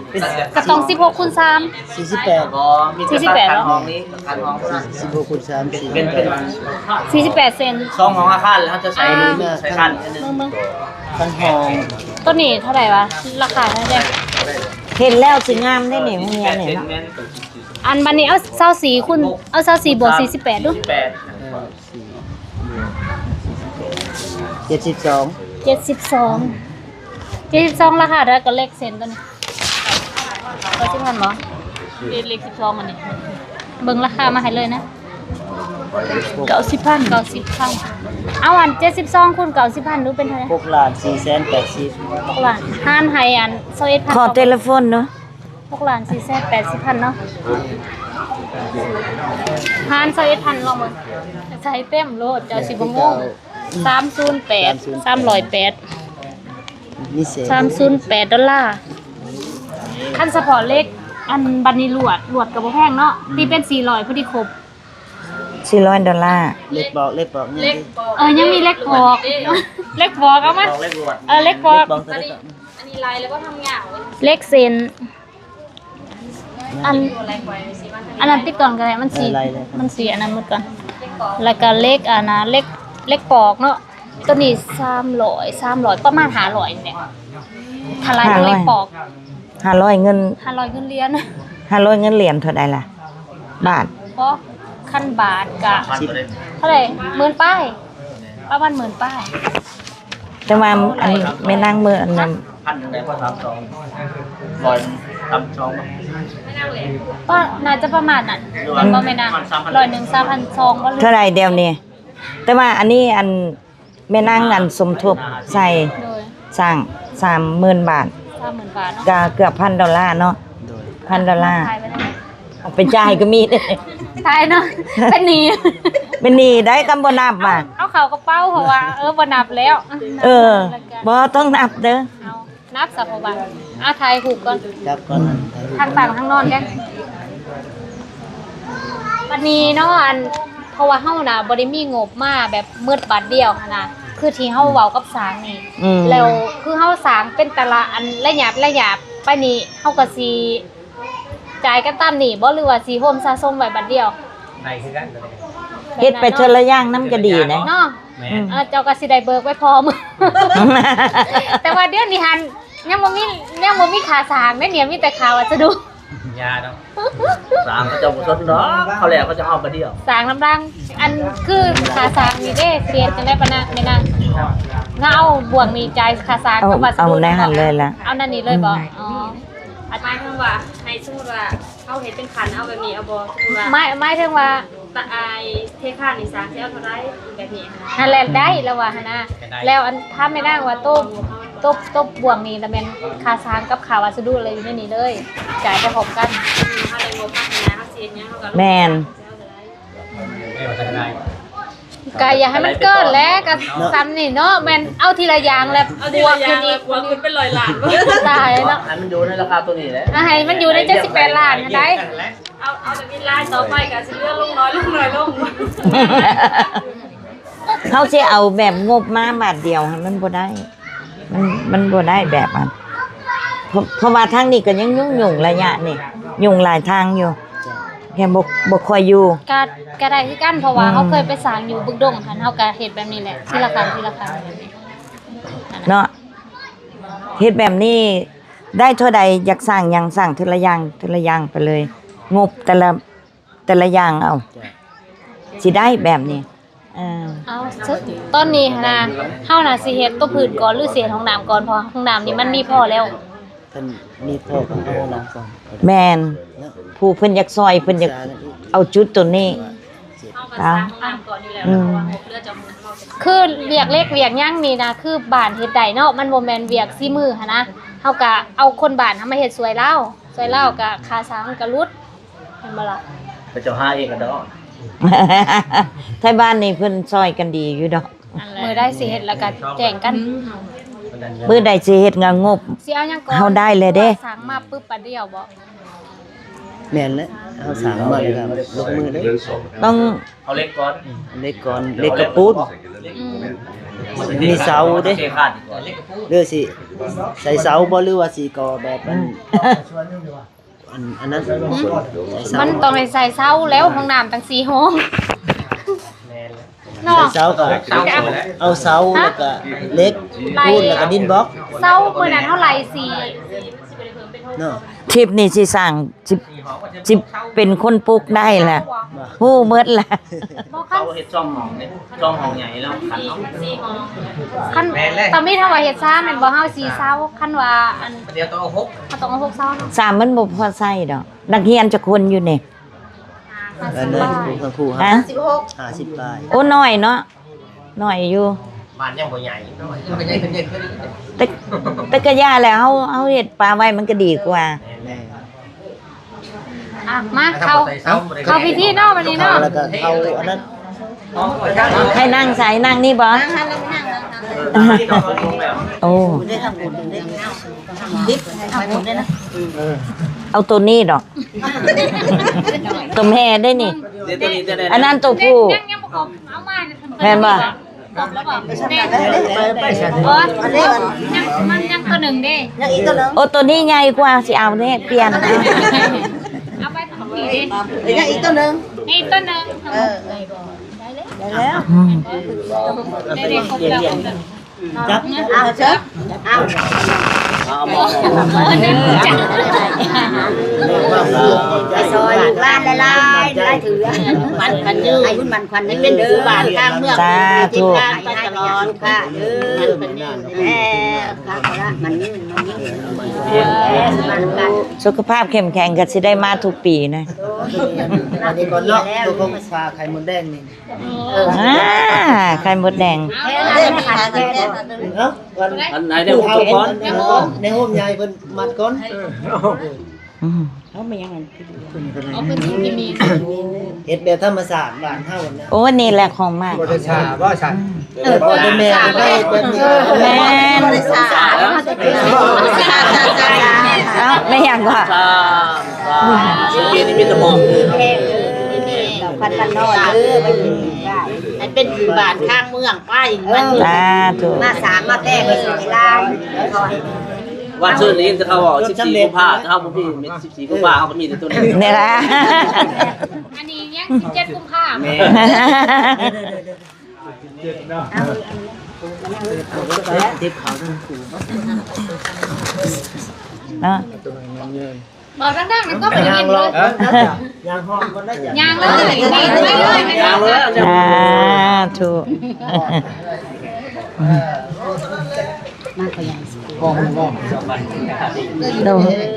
ກະຕ້ອງສິບຫົກຄູນສາມ ສີ່ສິບແປດ ບໍ່ ມີແຕ່ຕັດຄັນຮອງນີ້ ຄັນຮອງເທົ່ານັ້ນ ສິບຫົກຄູນສາມ ເປັນ ເປັນ ເປັນ ສີ່ສິບແປດເຊັນ ສອງຫ້ອງອາຄານ ແລ້ວເຮົາຈະໃສ່ ອ່າ ໃສ່ຄັນ ເບິ່ງໆ ຄັນຮອງ ຕົວນີ້ເທົ່າໃດວະ? ລາຄາເທົ່າໃດ? ເຫັນແລ້ວຊິງາມເດ້ນີ້ ໂຮງຮຽນນີ້ເນາະ ອັນບັດນີ້ເອົາຊາວສີ່ຄູນ ເອົາຊາວສີ່ບວກສີ່ສິບແປດດູ ເອີ ເຈັດສິບສອງ ເຈັດສິບສອງ ເຈັດສິບສອງ ລາຄາເທົ່າໃດ? ກະເລັກເຊັນຕົວນີ້ ເກົ້າສິບພັນບໍ່? ເລກສິບສອງອັນນີ້ ເບິ່ງລາຄາມາໃຫ້ເລີຍນະ ເກົ້າສິບພັນ ເກົ້າສິບພັນ ເອົາອັນເຈັດສິບສອງຄູນເກົ້າສິບພັນດູເປັນເທົ່າໃດ? ຫົກລ້ານສີ່ແສນແປດສິບ ຫົກລ້ານ ຫານໃຫ້ອັນຊາວເອັດພັນ ຂໍເຕເລໂຟນເນາະ ຫົກລ້ານສີ່ແສນແປດສິບພັນເນາະ ຫານຊາວເອັດພັນລອງເບິ່ງ ໃສ່ເຕັມໂລດ ເຈົ້າຊິບໍ່ງົງ ສາມສູນແປດ ສາມຮ້ອຍແປດ ມີເສດ ສາມສູນແປດໂດລາ ຄັນສະເພາະເຫຼັກ ອັນບັດນີ້ລວດ ລວດກະບໍ່ແພງເນາະ ອືມ ຕີເປັນສີ່ຮ້ອຍ ພໍດີຄົບ ສີ່ຮ້ອຍໂດລາ ເຫຼັກປອກ ເຫຼັກປອກ ເຫຼັກປອກ ເອີ ຍັງມີເຫຼັກປອກ ເຫຼັກປອກເອົາມາ ເຫຼັກປອກ ເອີ ເຫຼັກປອກ ເຫຼັກປອກ ອັນນີ້ ອັນນີ້ລາຍແລ້ວບໍ່ທຳງານ ເຫຼັກເສັ້ນ ອັນ ອັນນັ້ນຕິດກ່ອນກະໄດ້ ມັນຊິ ເອີ ໄລ່ເລີຍ ມັນຊິອັນນັ້ນໝົດກ່ອນ ແລ້ວກະເຫຼັກ ອັນນ່າ ເຫຼັກ ເຫຼັກປອກເນາະ ໂຕນີ້ສາມຮ້ອຍ ສາມຮ້ອຍ ປະມານຫ້າຮ້ອຍນີ້ແຫຼະ ຖ້າໄລ່ເຫຼັກປອກ ຫ້າຮ້ອຍເງິນ ຫ້າຮ້ອຍເງິນຫຼຽນ ຫ້າຮ້ອຍເງິນຫຼຽນເທົ່າໃດລະ? ບາດ ບໍ່ ຄັນບາດກະ ເທົ່າໃດ? ໝື່ນປາຍ ປະມານໝື່ນປາຍ ແຕ່ວ່າອັນແມ່ນາງເມີອັນນັ້ນ ພັນໜຶ່ງໄດ້ບໍ່ ສາມສອງ ຮ້ອຍ ສາມສອງ ບໍ່ ໜ້າຈະປະມານນັ້ນ ແມ່ນບໍ່ແມ່ນາງ? ຮ້ອຍໜຶ່ງ ສາມພັນສອງ ບໍ່ ເທົ່າໃດດຽວນີ້? ແຕ່ວ່າອັນນີ້ອັນແມ່ນາງອັນສົມທົບໃສ່ ໂດຍ ສ້າງ ສາມໝື່ນບາດ ສາມໝື່ນບາດເນາະ ກະເກືອບພັນໂດລາເນາະ ໂດຍ ພັນໂດລາ ຂາຍໄປເທົ່າໃດ? ເອົາໄປຈ່າຍກະມີເດ້ ຂາຍເນາະ ເປັນໜີ້ ເປັນໜີ້ໄດ້ ຄັນບໍ່ນັບວ່າ ເອົາເຂົ້າກະເປົາ ເພາະວ່າ ເອີ ບໍ່ນັບແລ້ວ ເອີ ບໍ່ຕ້ອງນັບເດີ ເອົາ ນັບຊະ ເພາະວ່າ ອ່າ ຖ່າຍຮູບກ່ອນ ຈັບກ່ອນ ທັງຕັ້ງທັງນອນເດ້ ບັດນີ້ເນາະ ອັນ ເພາະວ່າເຮົານະບໍ່ໄດ້ມີງົບມາແບບໝົດບາດດຽວຫັ້ນນະ ຄືທີ່ເຮົາເວົ້າກັບຊ່າງນີ້ ອືມ ແລ້ວຄືເຮົາສ້າງເປັນແຕ່ລະອັນ ລະຫຍັບ ລະຫຍັບ ໄປນີ້ ເຮົາກະຊິຈ່າຍກັນຕາມນີ້ບໍ່ ຫຼືວ່າຊິໂຮມສະສົມໄວ້ບາດດຽວ? ໄດ້ຄືກັນ ເຮັດໄປເທື່ອລະຢ່າງນຳກະດີນະ ເນາະ ແມ່ນ ເອີ ເຈົ້າກະຊິໄດ້ເບີກໄວ້ພ້ອມ ແຕ່ວ່າດຽວນີ້ຫັ້ນ ຍັງບໍ່ມີ ຍັງບໍ່ມີຄ່າສ້າງເດ້ ມີແຕ່ຄ່າວັດສະດຸ ຢ່າເນາະ ສ້າງເຂົາເຈົ້າບໍ່ສົນດອກ ເຂົາແລ້ວເຂົາເຈົ້າເອົາບາດດຽວ ສ້າງນຳຫຼັງ ອັນຄືຄ່າສ້າງນີ້ເດ້ ຊິເຮັດຈັ່ງໃດປະນະ ແມ່ນາງ ເຮົາເອົາບ່ວງນີ້ຈ່າຍຄ່າສ້າງ ເອົາ ກັບວັດສະດຸ ເອົາໃນຫັ້ນເລີຍລະ ເອົາໃນນີ້ເລີຍບໍ່? ອືມ ອໍ ໝາຍເຖິງວ່າ ໃຫ້ສົມມຸດວ່າ ເຮົາເຮັດເປັນຂັ້ນ ເອົາແບບນີ້ເອົາບໍ່? ສົມມຸດວ່າ ໝາຍ ໝາຍເຖິງວ່າ ຕະ ອ້າຍເທຄານນີ້ ຊ່າງຊິເອົາເທົ່າໃດ ແບບນີ້ຫັ້ນນະ ຫັ້ນແຫຼະ ໄດ້ລະວ່າຫັ້ນນະ ແລ້ວອັນ ຖາມແມ່ນາງວ່າ ໂຕ ໂຕ ໂຕບ່ວງນີ້ລະແມ່ນຄ່າສ້າງກັບຄ່າວັດສະດຸລະຢູ່ໃນນີ້ເລີຍ ຈ່າຍໄປພ້ອມກັນ ເຮົາໄດ້ງົບມາຫັ້ນນະ ເຮົາຊິເຮັດຫຍັງ ເຮົາກະລົງ ແມ່ນ ກະຢ່າໃຫ້ມັນເກີນແຫຼະ ກະສ່ຳນີ້ເນາະ ແມ່ນເອົາທີລະຢ່າງແລ້ວ ເອົາທີລະຢ່າງແລ້ວບວກຂຶ້ນອີກ ບວກຂຶ້ນເປັນຮ້ອຍລ້ານ ຕາຍເນາະ ໃຫ້ມັນຢູ່ໃນລາຄາໂຕນີ້ແຫຼະ ອ່າ ໃຫ້ມັນຢູ່ໃນເຈັດສິບແປດລ້ານຫັ້ນໃດ ເອົາ ເອົາແຕ່ມີລາຍຕໍ່ໄປກະຊິເຫຼືອລົງໜ້ອຍລົງ ໜ້ອຍລົງ ເຮົາຊິເອົາແບບງົບມາບາດດຽວຫັ້ນ ມັນບໍ່ໄດ້ ມັນ ມັນບໍ່ໄດ້ແບບອັນ ເພາະ ເພາະວ່າທາງນີ້ກະຍັງຫຍຸ້ງໆ ໄລຍະນີ້ ຫຍຸ້ງຫຼາຍທາງຢູ່ ແຮງບໍ່ ບໍ່ຄ່ອຍຢູ່ ກະ ກະໄດ້ຄືກັນ ເພາະວ່າ ອືມ ເຮົາເຄີຍໄປສ້າງຢູ່ບຶກດົງຫັ້ນ ເຮົາກະເຮັດແບບນີ້ແຫຼະ ທີລະຂັ້ນ ທີລະຂັ້ນ ເນາະ ເຮັດແບບນີ້ ໄດ້ເທົ່າໃດ ຢາກສ້າງຫຍັງ ສ້າງເທື່ອລະຢ່າງ ເທື່ອລະຢ່າງໄປເລີຍ ງົບແຕ່ລະ ແຕ່ລະຢ່າງເອົາ ຊິໄດ້ແບບນີ້ ເອີ ເອົາ ຕອນນີ້ຫັ້ນນະ ເຮົານະຊິເຮັດໂຕພື້ນກ່ອນ ຫຼືຊິເຮັດຫ້ອງນ້ຳກ່ອນ ເພາະຫ້ອງນ້ຳນີ້ມັນມີພໍແລ້ວ ເພິ່ນມີພໍ່ກໍເອົານຳກ່ອນ ແມ່ນ ເນາະ ຜູ້ເພິ່ນຢາກຊ່ອຍ ເພິ່ນຢາກເອົາຈຸດໂຕນີ້ ເອົາ ເຮົາກໍສ້າງຕາມກ່ອນຢູ່ແລ້ວ ອືມ ເນາະ ເພາະວ່າຫົກເດືອນຈະໝູນເຮົາ ຄືວຽກເລັກວຽກຫຍັງນີ້ນະ ຄືບ້ານເຮັດໄດ້ເນາະ ມັນບໍ່ແມ່ນວຽກສີມືຫັ້ນນະ ເຮົາກໍເອົາຄົນບ້ານເຮົາມາເຮັດຊ່ວຍລາວ ຊ່ວຍລາວກໍຄ່າສ້າງມັນກໍຫຼຸດ ແມ່ນບໍ່ລະ? ເຂົາເຈົ້າຫາເອງກໍດອກ ໄທບ້ານນີ້ເພິ່ນຊ່ອຍກັນດີຢູ່ດອກ. ມື້ໃດຊິເຮັດແລ້ວກໍແຈ້ງກັນ ມື້ໃດຊິເຮັດງານງົບ ຊິເອົາຫຍັງກ່ອນ ເຮົາໄດ້ແລ້ວເດ້ ສ້າງມາປຶບບາດດຽວບໍ່? ແມ່ນແຫຼະ ເຮົາສ້າງມາແລ້ວກໍລົງມືເລີຍ ຕ້ອງເອົາເຫຼັກກ່ອນ ເຫຼັກກ່ອນ ເຫຼັກກັບປູນ ອືມ ມີເສົາເດ້ ຫຼືຊິໃສ່ເສົາບໍ່ ຫຼືວ່າຊິກໍ່ແບບ ອືມ ອັນ ອັນນັ້ນ ມັນຕ້ອງໄດ້ໃສ່ເສົາແລ້ວ ຫ້ອງນ້ຳຕັ້ງສີ່ຫ້ອງ ແມ່ນແຫຼະ ເນາະ ໃສ່ເສົາກໍເອົາເສົາ ແລ້ວກໍເຫຼັກ ປູນ ແລ້ວກໍດິນບລັອກ ເສົາມື້ນັ້ນເຮົາໄລ່ສີ່ ເນາະ ທິບນີ້ຊິສ້າງ ຊິ ຊິເປັນຄົນປຸກໄດ້ລະ ຮູ້ໝົດລະ ບໍ່ ເຂົາເຮັດຊ່ອງຫ້ອງເດ້ ຊ່ອງຫ້ອງໃຫຍ່ແລ້ວຄັນເນາະ ຄັນ ແມ່ນແຫຼະ ຕາມິດເຮົາວ່າເຮັດສາມແມ່ນບໍ່ ເຮົາສີ່ເສົາ ຄັນວ່າອັນ ດຽວຕ້ອງເອົາຫົກ ເຮົາຕ້ອງເອົາຫົກເສົາເນາະ ສາມມັນບໍ່ພໍໃຊ້ດອກ ນັກຮຽນຈັກຄົນຢູ່ນີ້? ຫ້າສິບປາຍ ຮະ ຫ້າສິບປາຍ ໂອ້ ນ້ອຍເນາະ ນ້ອຍຢູ່ ບ້ານຍັງບໍ່ໃຫຍ່ ແຕ່ ແຕ່ກະຢ່າແຫຼະ ເຮົາ ເຮົາເຮັດປາໄວ້ມັນກະດີກວ່າ ແມ່ນ ອ່ະ ມາເຂົ້າ ເຂົ້າພິທີເນາະ ບັດນີ້ເນາະ ເຂົ້າແລ້ວກະເຂົ້າອັນນັ້ນ ໃຫ້ນັ່ງໃສ ນັ່ງນີ້ບໍ່? ໂອ້ ເອົາໂຕນີ້ດອກ ໂຕແມ່ໄດ້ນີ້ ອັນນັ້ນໂຕຜູ້ ແມ່ນບໍ່? ແມ່ນ ບໍ່ ມັນຍັງໂຕໜຶ່ງເດ້ ຍັງອີກໂຕໜຶ່ງ ໂອ້ ໂຕນີ້ໃຫຍ່ກວ່າ ຊິເອົາແນະ ປ່ຽນ ເອົາໄປທາງພີ້ເດ້ ຍັງອີກໂຕໜຶ່ງ ຍັງອີກໂຕໜຶ່ງ ເອີ ໄດ້ແລ້ວ ອືມ ໄດ້ ໄດ້ຄົບແລ້ວຄົບແລ້ວ ຈັບ ເອົາເຊີ ເອົາ ເອົາ ເອົາ ໄປຊ່ອຍລູກຫຼານຫຼາຍໆ ຫຼາຍເທື່ອ ໝັ້ນຂວັນຍືນ ໃຫ້ບຸນໝັ້ນຂວັນຍືນເດີ ບ້ານທາງເມືອງ ສາທຸ ໃຫ້ໄປຕະຫຼອດ ສຸຂະເດີ ໝັ້ນຂວັນຍືນ ແມ່ນ ມັນຍືນ ມັນຍືນ ສຸຂະພາບເຂັ້ມແຂງ ກໍຊິໄດ້ມາທຸກປີນະ ອັນນີ້ກ່ອນເນາະ ຕົວຂອງຊາໄຂ່ມົດແດງນີ້ ອ່າ ໄຂ່ມົດແດງ ເອົ້າ ອັນ ອັນໃນໃນໂຮມກ່ອນ ໃນໂຮມໃຫຍ່ເພິ່ນມັດກ່ອນ ອືມ ເອົາມາຫຍັງອັນ ເອົາເພິ່ນຊິມີ ເຮັດແບບທຳມະຊາດບ້ານເຮົານະ ໂອ້ ນີ້ແຫຼະຂອງມັກ ບໍ່ໄດ້ຊາບໍ່ຊັ້ນ ເອີ ພໍ່ແມ່ກໍໄດ້ເຮັດແບບນີ້ ແມ່ນ ບໍ່ໄດ້ຊາ ເອົ້າ ແມ່ນຫຍັງກໍ ຊາ ຊາ ມີ ມີແຕ່ໝໍ້ ເອີ ແມ່ນ ຂວັນວັນນ້ອຍເດີ ໃຫ້ເປັນບ້ານທາງເມືອງ ໄປ ເອີ ສາທຸ ມາສ້າງມາແປງໃຫ້ລູກໃຫ້ຫຼານ ວັນເຊີນໄດ້ຍິນແຕ່ເຂົາເວົ້າສິບສີ່ກຸມພາ ເຮົາບໍ່ມີ ສິບສີ່ກຸມພາ ເຮົາກໍມີແຕ່ໂຕນີ້ ນີ້ລະ ອັນນີ້ຍັງສິບເຈັດກຸມພາ ແມ່ນ ເຈັດເນາະ ເຈັບເຂົາທັງຄູ່ເນາະ ເວົ້າດັງໆນະກໍບໍ່ໄດ້ຍິນເລີຍ ຍ່າງຮອດກ່ອນໄດ້ ຍ່າງເລີຍ ຍ່າງເລີຍ ສາທຸ ມາກໍຍັງ ໂດຍ ໜ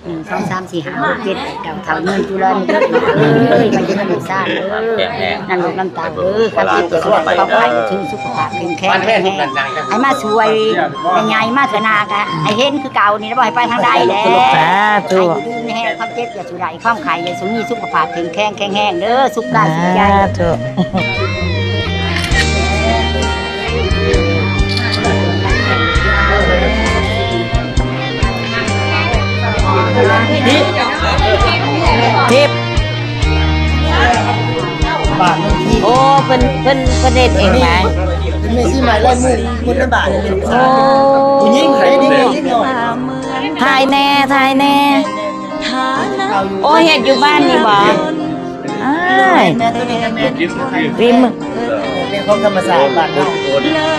ຶ່ງ ສອງ ສາມ ສີ່ ຫ້າ ຫົກ ເຈັດ ແປດ ເກົ້າ ເຖົ້າເງິນຈຸລະນີ້ເອີຍ ມາຢູ່ນຳລູກຊາດເອີຍ ນຳລູກນຳເຕົ້າເດີ ຄວາມເຈັບຢ່າສູ່ໄດ້ ຄວາມໄຂ້ຢ່າເຖິງ ສຸຂະພາບເຂັ້ມແຂງ ແຂງແຮງ ໃຫ້ມາຊ່ວຍແມ່ໃຫຍ່ ມາເທື່ອໜ້າກະໃຫ້ເຫັນຄືເກົ່ານີ້ລະ ບໍ່ໃຫ້ໄປທາງໃດແລ້ວ ສາທຸ ໃຫ້ຢູ່ດີມີແຮງ ຄວາມເຈັບຢ່າສູ່ໄດ້ ຄວາມໄຂ້ຢ່າສູ່ມີ ສຸຂະພາບເຂັ້ມແຂງ ແຂງແຮງເດີ ສຸກກາຍສຸກໃຈ ສາທຸ. ທິບ ໂອ້ ເພິ່ນ ເພິ່ນ ເພິ່ນເຮັດເອງມາ ເປັນແມ່ຊີໃໝ່ລາຍມື ບຸນນຳບາດ ໂອ້ ຜູ້ຍິງ ຜູ້ຍິງ ຖ່າຍແດ່ ຖ່າຍແດ່ ໂອ້ ເຮັດຢູ່ບ້ານນີ້ບໍ່? ອ້າຍ ແມ່ນ ໂຕນີ້ກໍແມ່ນ ຝີມື ເປັນຂອງທຳມະຊາດບ້ານເຮົາ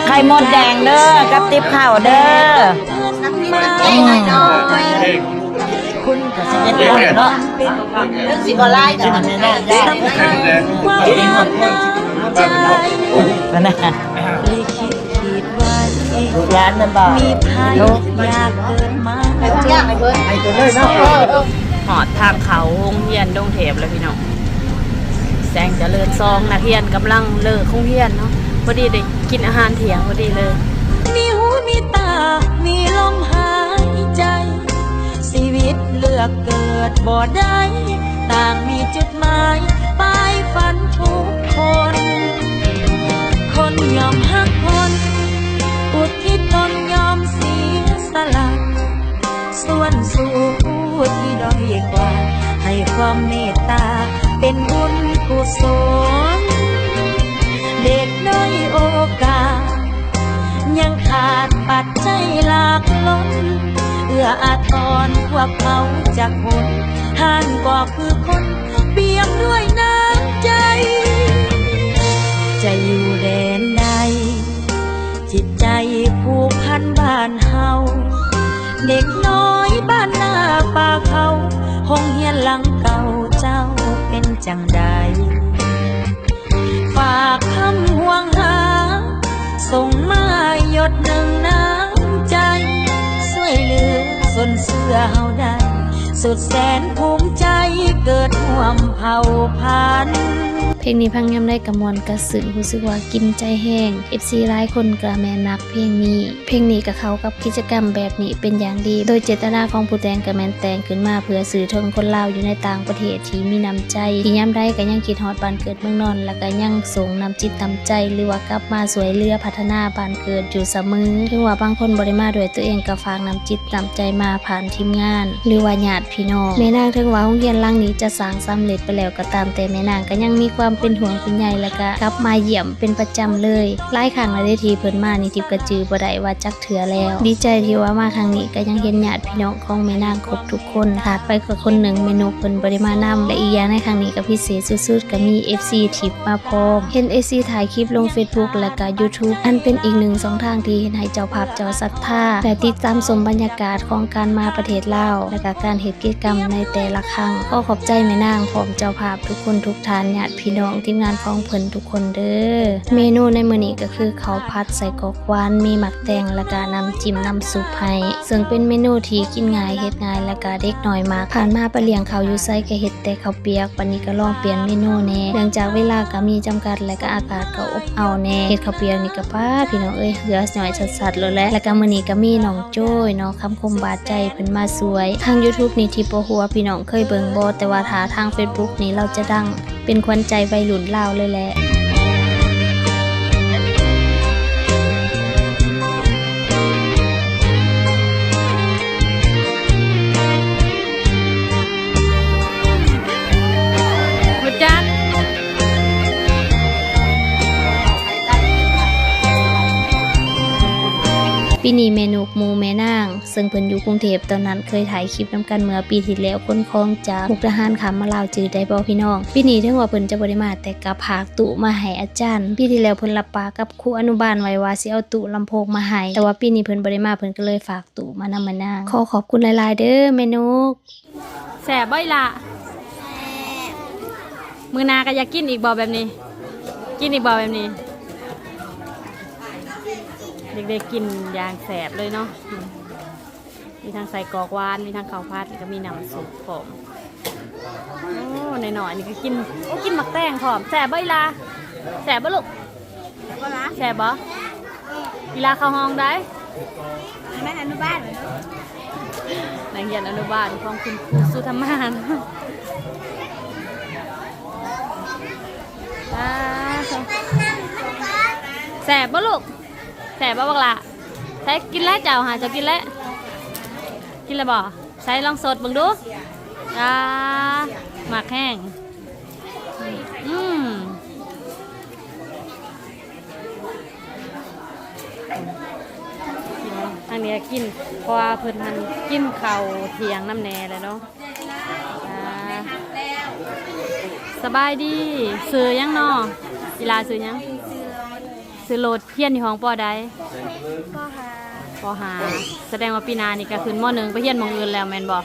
ໄຂ່ມົດແດງເດີ ກັບຕິບເຂົ້າເດີ ອືມ ຄົນກໍສິບເອັດຄົນເນາະ ເຖິງຊິບໍ່ຫຼາຍກໍແມ່ນເນາະ ອັນນັ້ນ ລູກຫຼານນຳບ່າວ ມີໃຜຢາກເກີດມາ ໃຫ້ເພິ່ນ ໃຫ້ເພິ່ນເລີຍເນາະ. ຮອດທາງເຂົ້າໂຮງຮຽນດົງເທບແລ້ວພີ່ນ້ອງ ແສງຈະເລີນສອງ ນັກຮຽນກຳລັງເລີກໂຮງຮຽນເນາະ ພໍດີໄດ້ກິນອາຫານທ່ຽງພໍດີເລີຍ. ມີຫູມີຕາ ມີລົມຫາຍໃຈ ຊີວິດເລືອກເກີດບໍ່ໄດ້ ຕ່າງມີຈຸດໝາຍ ປາຍຝັນທຸກຄົນ. ຄົນຍ່ອມຮັກຄົນ ອຸທິດຕົນຍອມເສຍສະຫຼະ ສ່ວນສູ່ຜູ້ທີ່ດ້ອຍກວ່າ ໃຫ້ຄວາມເມດຕາເປັນບຸນກຸສົນ. ເດັກດ້ອຍໂອກາດ ຍັງຂາດປັດໄຈຫຼາກລົ້ນ ເອື້ອອາທອນພວກເຂົາຈັກຄົນ ທ່ານກໍຄືຄົນປຽບດ້ວຍນ້ຳໃຈ. ຈະຢູ່ແດນໃດ ຈິດໃຈຜູກພັນບ້ານເຮົາ ເດັກນ້ອຍບ້ານນາປ່າເຂົາ ໂຮງຮຽນຫຼັງເກົ່າເຈົ້າເປັນຈັ່ງໃດ? ຝາກຄຳຫ່ວງຫາ ສົ່ງມາຢົດໜຶ່ງນ້ຳໃຈ ຊ່ວຍເຫຼືອຊົນເຊື້ອເຮົາໄດ້ ສຸດແສນພູມໃຈເກີດຮ່ວມເຜົ່າພັນ. ເພງນີ້ຟັງຍາມໃດກໍມ່ວນກະຊຶ້ງ ຮູ້ສຶກວ່າກິນໃຈແຮງ. ເອັຟຊີຫຼາຍຄົນກໍແມ່ນມັກເພງນີ້. ເພງນີ້ກໍເຂົ້າກັບກິດຈະກຳແບບນີ້ເປັນຢ່າງດີ ໂດຍເຈດຕະນາຂອງຜູ້ແຕ່ງກໍແມ່ນແຕ່ງຂຶ້ນມາເພື່ອສື່ເຖິງຄົນລາວຢູ່ໃນຕ່າງປະເທດທີ່ມີນ້ຳໃຈ ທີ່ຍາມໃດກໍຍັງຄິດຮອດບ້ານເກີດເມືອງນອນ ແລະກໍຍັງສົ່ງນ້ຳຈິດນ້ຳໃຈ ຫຼືວ່າກັບມາຊ່ວຍເຫຼືອພັດທະນາບ້ານເກີດຢູ່ສະເໝີ. ເຖິງວ່າບາງຄົນບໍ່ໄດ້ມາດ້ວຍຕົວເອງ ກໍຝາກນ້ຳຈິດນ້ຳໃຈມາຜ່ານທີມງານ ຫຼືວ່າຍາດ ພີ່ນ້ອງ. ແມ່ນາງເຖິງວ່າໂຮງຮຽນຫຼັງນີ້ຈະສ້າງສຳເລັດໄປແລ້ວກໍຕາມ, ແຕ່ແມ່ນາງກໍຍັງມີຄວາມເປັນຫ່ວງເປັນໃຍ ແລະກະກັບມາຢ້ຽມເປັນປະຈຳເລີຍ. ຫຼາຍຄັ້ງແລ້ວເດ້ທີ່ເພິ່ນມານີ້ ທິບກໍຈື່ບໍ່ໄດ້ວ່າຈັກເທື່ອແລ້ວ. ດີໃຈທີ່ວ່າມາຄັ້ງນີ້ກໍຍັງເຫັນຍາດພີ່ນ້ອງຂອງແມ່ນາງຄົບທຸກຄົນ, ຂາດໄປກໍຄົນໜຶ່ງ ແມ່ນົກເພິ່ນບໍ່ໄດ້ມານຳ. ແລະອີກຢ່າງໃນຄັ້ງນີ້ກໍພິເສດສຸດໆ ກໍມີເອັຟຊີທິບມາພ້ອມ. ເຫັນເອັຟຊີຖ່າຍຄລິບລົງເຟສບຸກ ແລະກະຢູທູບ ອັນເປັນອີກໜຶ່ງຊ່ອງທາງທີ່ເຮັດໃຫ້ເຈົ້າພາບເຈົ້າສັດທາ ແລະຕິດຕາມຊົມບັນຍາກາດຂອງການມາປະເທດລາວ ແລະກະການເຮັດ ກິດຈະກຳໃນແຕ່ລະຄັ້ງ. ຂໍຂອບໃຈແມ່ນາງ ພ້ອມເຈົ້າພາບທຸກຄົນທຸກທ່ານ, ຍາດພີ່ນ້ອງ, ທີມງານຂອງເພິ່ນທຸກຄົນເດີ້. ເມນູໃນມື້ນີ້ກໍຄືເຂົ້າຜັດໄສ້ກອກຫວານ, ມີໝາກແຕງ ແລະກະນ້ຳຈິ້ມນ້ຳຊຸບໃຫ້, ເຊິ່ງເປັນເມນູທີ່ກິນງ່າຍ, ເຮັດງ່າຍ ແລະກະເດັກນ້ອຍມັກ. ຜ່ານມາໄປລ້ຽງເຂົ້າຢູ່ໃສກໍເຮັດແຕ່ເຂົ້າປຽກ, ບັດນີ້ກໍລອງປ່ຽນເມນູແດ່. ເນື່ອງຈາກເວລາກໍມີຈຳກັດ ແລະກະອາກາດກໍອົບເອົາແດ່, ເຮັດເຂົ້າປຽກນີ້ກໍ ປາດ ພີ່ນ້ອງເອີຍ ເຫື່ອຍ້ອຍຊັດໆໂລດແຫຼະ. ແລະກະມື້ນີ້ກໍມີນ້ອງໂຈ້ຍເນາະ ຄຳຄົມບາດໃຈ ເພິ່ນມາຊ່ວຍ. ທາງຢູທູບນີ້ທິບບໍ່ຮູ້ວ່າພີ່ນ້ອງເຄີຍເບິ່ງບໍ່, ແຕ່ວ່າຖ້າທາງເຟສບຸກນີ້ລາວຈະດັງ ເປັນຂວັນໃຈໄວລຸ້ນລາວເລີຍແຫຼະ. ຮູ້ຈັກ. ປີນີ້ແມ່ນົກໝູ່ແມ່ນາງ ເຊິ່ງເພິ່ນຢູ່ກຸງເທບ, ຕອນນັ້ນເຄີຍຖ່າຍຄລິບນຳກັນເມື່ອປີທີ່ແລ້ວ, ຂົນຂອງຈາກມຸກດາຫານຂ້າມມາລາວ, ຈື່ໄດ້ບໍ່ພີ່ນ້ອງ? ປີນີ້ເຖິງວ່າເພິ່ນຈະບໍ່ໄດ້ມາ, ແຕ່ກໍຝາກຕູ້ມາໃຫ້ອາຈານ. ປີທີ່ແລ້ວເພິ່ນຮັບປາກກັບຄູອະນຸບານໄວ້ວ່າຊິເອົາຕູ້ລຳໂພງມາໃຫ້, ແຕ່ວ່າປີນີ້ເພິ່ນບໍ່ໄດ້ມາ, ເພິ່ນກໍເລີຍຝາກຕູ້ມານຳແມ່ນາງ. ຂໍຂອບຄຸນຫຼາຍໆເດີ້ແມ່ນົກ. ແຊບບໍ່ອີ່ຫຼ້າ? ແຊບ. ມື້ໜ້າກໍຢາກກິນອີກບໍ່ແບບນີ້? ກິນອີກບໍ່ແບບນີ້? ເດັກໆກິນຢ່າງແຊບເລີຍເນາະ. ມີທັງໄສ້ກອກຫວານ, ມີທັງເຂົ້າຜັດ, ແລ້ວກໍມີນ້ຳຊຸບພ້ອມ. ໂອ້ ນ້ອຍໆນີ້ກໍກິນ, ໂອ້ ກິນໝາກແຕງພ້ອມ. ແຊບບໍ່ອີ່ຫຼ້າ? ແຊບບໍ່ລູກ? ແຊບບໍ່? ອີ່ຫຼ້າເຂົ້າຫ້ອງໃດ? ແມ່ນອະນຸບານ. ນັກຮຽນອະນຸບານຂອງຄຸນຄູສຸທຳມານ. ປາດໂທ້ ແຊບບໍ່ລູກ? ແຊບບໍ່ບັກຫຼ້າ? ໃສ່ກິນແລ້ວເຈົ້າຫາ, ເຈົ້າກິນແລ້ວ? ກິນແລ້ວບໍ່? ໃສ່ລອງສົດເບິ່ງດູ. ອາ ມັກແຮງ. ອືມ ທາງນີ້ກໍກິນ ເພາະວ່າເພິ່ນຫັ້ນກິນເຂົ້າທ່ຽງນຳແດ່ແຫຼະເນາະ. ອາ ສະບາຍດີ. ຊື່ຫຍັງເນາະ? ອີ່ຫຼ້າຊື່ຫຍັງ? ຊື່ໂລດ. ຮຽນຢູ່ຫ້ອງ ປໍໃດ? ປໍຫ້າ. ປໍຫ້າ. ສະແດງວ່າປີໜ້ານີ້ກໍຂຶ້ນ ມໍໜຶ່ງ ໄປຮຽນໝ່ອງອື່ນແລ້ວແມ່ນບໍ່? ໂດ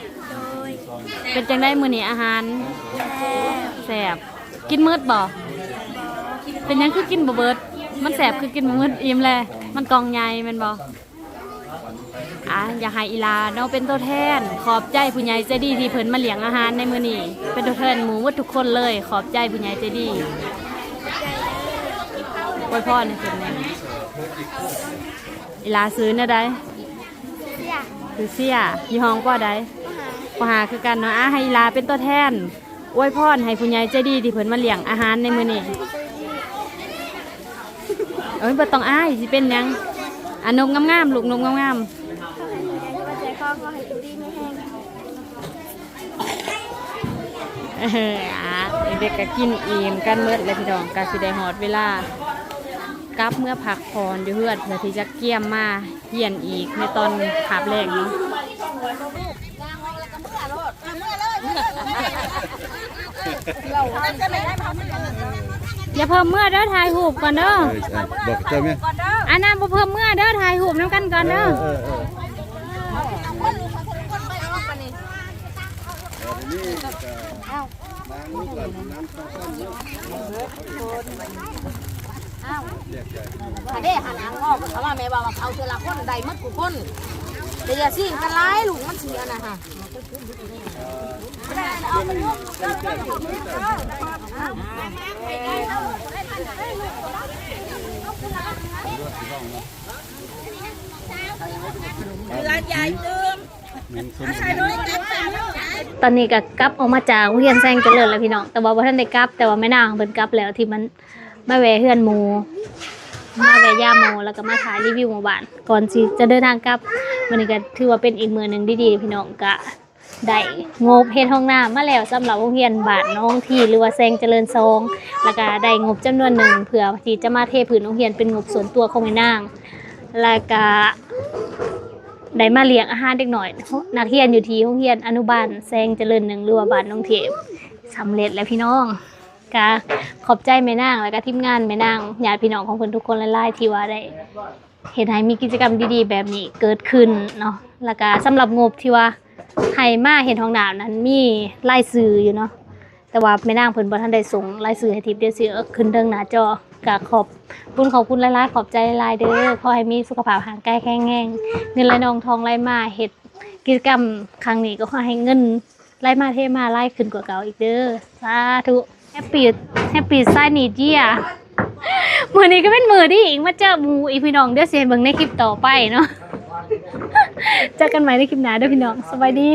ຍ. ເປັນຈັ່ງໃດມື້ນີ້ອາຫານ? ແຊບ. ແຊບ. ກິນໝົດບໍ່? ບໍ່. ເປັນຫຍັງຄືກິນບໍ່ເບິດ? ມັນແຊບຄືກິນບໍ່ໝົດ, ອີ່ມແລ້ວ. ມັນກ່ອງໃຫຍ່ແມ່ນບໍ່? ອ່າ ຢາກໃຫ້ອີ່ຫຼ້າເນາະເປັນຕົວແທນ ຂອບໃຈຜູ້ໃຫຍ່ໃຈດີທີ່ເພິ່ນມາລ້ຽງອາຫານໃນມື້ນີ້ ເປັນຕົວແທນໝູ່ໝົດທຸກຄົນເລີຍ ຂອບໃຈຜູ້ໃຫຍ່ໃຈດີ. ອວຍພອນໃຫ້ເພິ່ນແດ່. ອີ່ຫຼ້າຊື່ແນວໃດ? ຊື່ເຊຍ. ຊື່ເຊຍ. ຢູ່ຫ້ອງ ປໍໃດ? ປໍຫ້າ. ປໍຫ້າຄືກັນເນາະ. ອ່າ ໃຫ້ອີ່ຫຼ້າເປັນຕົວແທນ ອວຍພອນໃຫ້ຜູ້ໃຫຍ່ໃຈດີທີ່ເພິ່ນມາລ້ຽງອາຫານໃນມື້ນີ້. ເອີຍ ບໍ່ຕ້ອງອາຍ ຊິເປັນຫຍັງ? ອ່າ ນົບງາມໆ ລູກ ນົບງາມໆ. ເອີ ອ່າ ເດັກໆ ກໍກິນອີ່ມກັນໝົດແລ້ວພີ່ນ້ອງ ກໍຊິໄດ້ຮອດເວລາກັບເມືອພັກຜ່ອນຢູ່ເຮືອນ ເພື່ອທີ່ຈະກຽມມາຮຽນອີກໃນຕອນຄາບແລງເນາະ. ຢ່າເພິ່ງເມືອເດີ ຖ່າຍຮູບກ່ອນເດີ. ເອີ ເອີ ບອກເຈົ້າແມ່. ອັນນັ້ນບໍ່ເພິ່ງເມືອເດີ ຖ່າຍຮູບນຳກັນກ່ອນເດີ. ເອີ ເອີ ເອີ ເອີ ເດ້ ຫັ້ນ ອາງອອກ ເຂົາວ່າແມ່ວ່າ ເອົາເທື່ອລະຄົນ ໄດ້ໝົດທຸກຄົນ ແຕ່ຢ່າຊິງກັນຫຼາຍ ລູກມັນຊິອັນນັ້ນຫັ້ນ. ຕອນນີ້ກໍກັບອອກມາຈາກໂຮງຮຽນແຊງຈະເລີນແລ້ວພີ່ນ້ອງ ແຕ່ວ່າບໍ່ທັນໄດ້ກັບ ແຕ່ວ່າແມ່ນາງເພິ່ນກັບແລ້ວ ທີ່ມັນມາແວ່ເຮືອນໝູ່ ມາແວ່ຢາມໝູ່ ແລ້ວກໍມາຖ່າຍຣີວິວໝູ່ບ້ານ ກ່ອນຊິຈະເດີນທາງກັບ. ມື້ນີ້ກໍຖືວ່າເປັນອີກມື້ໜຶ່ງດີໆ ພີ່ນ້ອງ ກະໄດ້ງົບເຮັດຫ້ອງນ້ຳມາແລ້ວ ສຳລັບໂຮງຮຽນບ້ານໜອງທີ ຫຼືວ່າແຊງຈະເລີນສອງ ແລ້ວກໍໄດ້ງົບຈຳນວນໜຶ່ງ ເພື່ອທີ່ຈະມາເທພື້ນໂຮງຮຽນ ເປັນງົບສ່ວນຕົວຂອງແມ່ນາງ ແລ້ວກໍ ໄດ້ມາລ້ຽງອາຫານເດັກນ້ອຍ ນັກຮຽນຢູ່ທີ່ໂຮງຮຽນອະນຸບານແຊງຈະເລີນໜຶ່ງ ຫຼືວ່າບ້ານໜອງເທບ ສຳເລັດແລ້ວພີ່ນ້ອງ. ກະຂອບໃຈແມ່ນາງ ແລ້ວກະທີມງານແມ່ນາງ ຍາດພີ່ນ້ອງຂອງເພິ່ນທຸກຄົນຫຼາຍໆ ທີ່ວ່າໄດ້ເຮັດໃຫ້ມີກິດຈະກຳດີໆແບບນີ້ເກີດຂຶ້ນເນາະ. ແລ້ວກະສຳລັບງົບທີ່ວ່າໃຫ້ມາເຮັດຫ້ອງນ້ຳນັ້ນ ມີລາຍຊື່ຢູ່ເນາະ. ແຕ່ວ່າແມ່ນາງເພິ່ນບໍ່ທັນໄດ້ສົ່ງລາຍຊື່ໃຫ້ທິບ ດຽວຊິເອົາຂຶ້ນເທິງໜ້າຈໍ. ກະຂອບບຸນຂອບຄຸນຫຼາຍໆ ຂອບໃຈຫຼາຍໆເດີ. ຂໍໃຫ້ມີສຸຂະພາບຮ່າງກາຍແຂງແຮງ ເງິນໄຫຼນອງທອງໄຫຼມາ. ເຮັດກິດຈະກຳຄັ້ງນີ້ກໍຂໍໃຫ້ເງິນໄຫຼມາເທມາຫຼາຍຂຶ້ນກວ່າເກົ່າອີກເດີ. ສາທຸ. Happy Happy Shiny Year. ມື້ນີ້ກໍເປັນມື້ດີອີກ ມາເຈີໝູ່ອີກພີ່ນ້ອງ. ດຽວຊິໃຫ້ເບິ່ງໃນຄລິບຕໍ່ໄປເນາະ. ເຈີກັນໃໝ່ໃນຄລິບໜ້າເດີພີ່ນ້ອງ. ສະບາຍດີ.